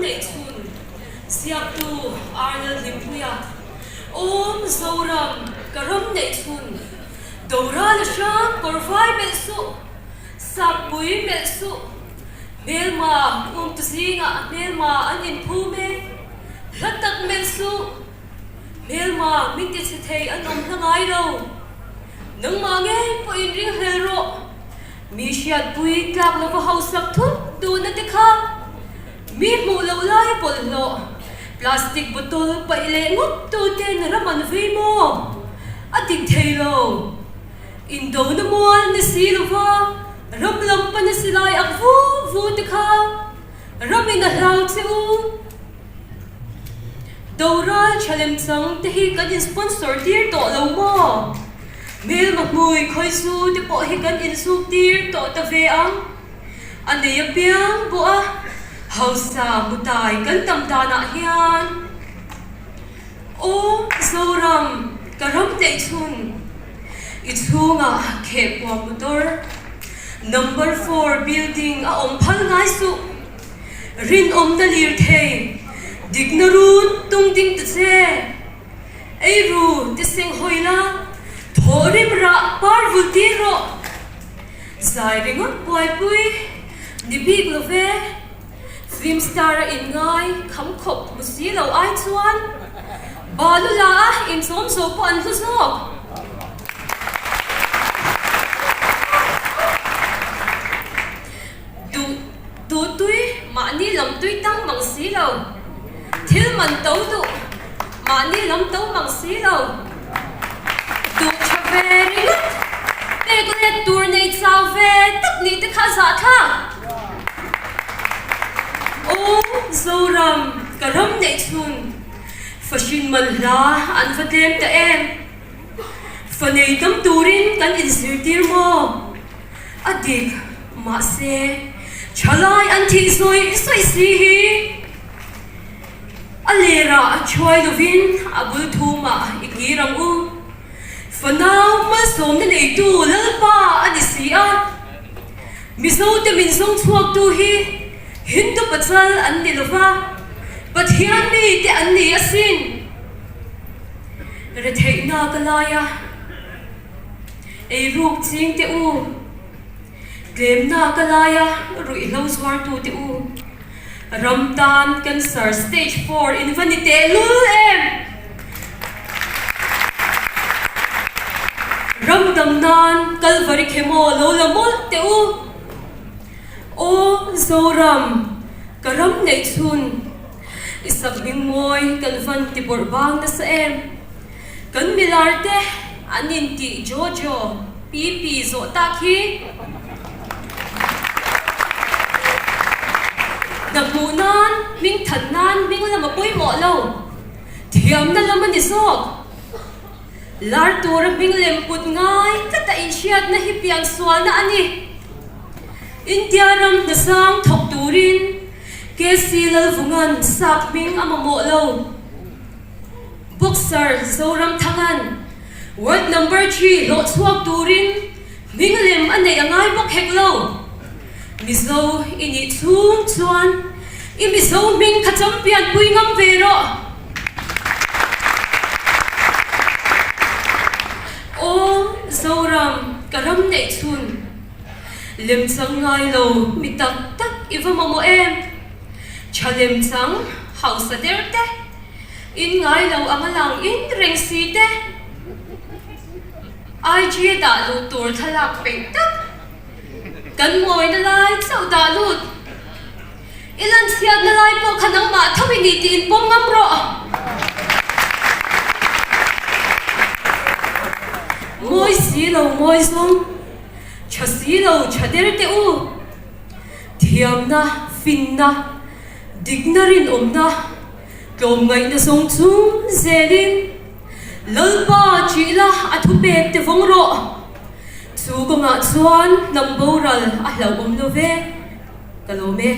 neih chhun ziaktu Arnold Hlimpuia Awm Zoram ka ram neih chhun Doral a hrang kawr vai melh suh Sakpui melh suh Hmelma umtu zingah hmelma an inphum e Hla tak melh suh Hmelma min ti chhe thei an awm hla ngai lo Nangmah ngei pawhin ringhlel rawh. Mi hriatpui tlak lova hausak thut duhna te kha mi hmuh loh lai bawlhhlawh plastic bottle paih leh ngawt tu ten ram an vei maw? A dik thei lo. Indona mual ni si lova ram lam pana silai ak vu vu te kha ramin a hlau che u. Doral tha lem chang te hi kan in sponsor tir tawh lo maw? Hmelma hmui khawi chu te pawh hi kan in suk tir tawh ta ve ang. A nei apiang pawh a hausa hmutai kan tam danah hian Aw Zoram ka ram neih chhun i chhungah khehpua motor number four building a awm phal ngai suh. Rinawmna lirthei, dikna run tung ding ta che. Ei ru ti seng hawi la, thaw rim rah par vul tir rawh. Zai ringawt buaipui ni bik lo ve. Film star a in ngai kham khawp hmu si lo ai chuan balu la a inchawm zawh pawh an hlu zawk. Duh duh tui mahni lam tui tang mang si lo, thil man to duh mahni lam to mang si lo, duh tha ve ringawt pek let tur nei chau ve tak nih te kha zahthlak. Aw Zoram ka ram neih chhun fahrin man hla an va tlem ta em? Fa nei tam turin kan inzirtir maw? A dik, mahse, thalai an thih sawi sawi si hi a lerah a thuai lovin a bul thumah i kir ang u. Fanau malsawmna neitu Lalpa a ni si a, Mizote min zawng chhuaktu hi Hindu pachal an ni lova, Pathian mite an ni asin. Retheihna ka lai a. Eiruk ching teh u, tlemna ka laia ruihhlo zuartu teh u, ram tan cancer stage four in va ni teh lul em? Ram dam nan Kalvari chemo lo la mawlh teh u. Aw Zoram, ka ram neih chhun, i sakhming mawi kan van ti bawrh bang nasa em? Kan milar te an intih Jojo, Pipi zawh tak hi hna hmuh nan, hming that nan hming lam a pawimawh lo, thiamna lam a ni zawk. Lar tura hming lem kut ngai tlata inhriatna hi piansualna a ni. India ram hnasang thawk turin KC Lalvunga'n sap hming a mamawh lo. Boxer Zoramthanga'n World Number Three hlawh chhuak turin hming lem a neih a ngai bawk hek lo. Mizo i nih chhung chuan i Mizo hming kha champion pui ngam ve rawh. Aw Zoram ka ram neih chhun lemchang ngai lo mi tak tak i va mamawh em? Tha lemchang hausa der te. In ngai lo ang a lang in reng si te. IG dah luh tur thlalak peih tak. Kan mawina lai chauh dah lut. I lanchhiatna lai pawh kha nangmah tho i ni tih in pawm ngam rawh. Mawi si lo mawi zawng, tha si lo tha der teh u. Thiamna, finna, dikna rinawmna. Tlawmngaihna zawng chung zelin Lalpa ṭih la a thupek te vawng rawh. Chu kawngah chuan hnam boral a hlauhawm lo ve. Ka lawm e.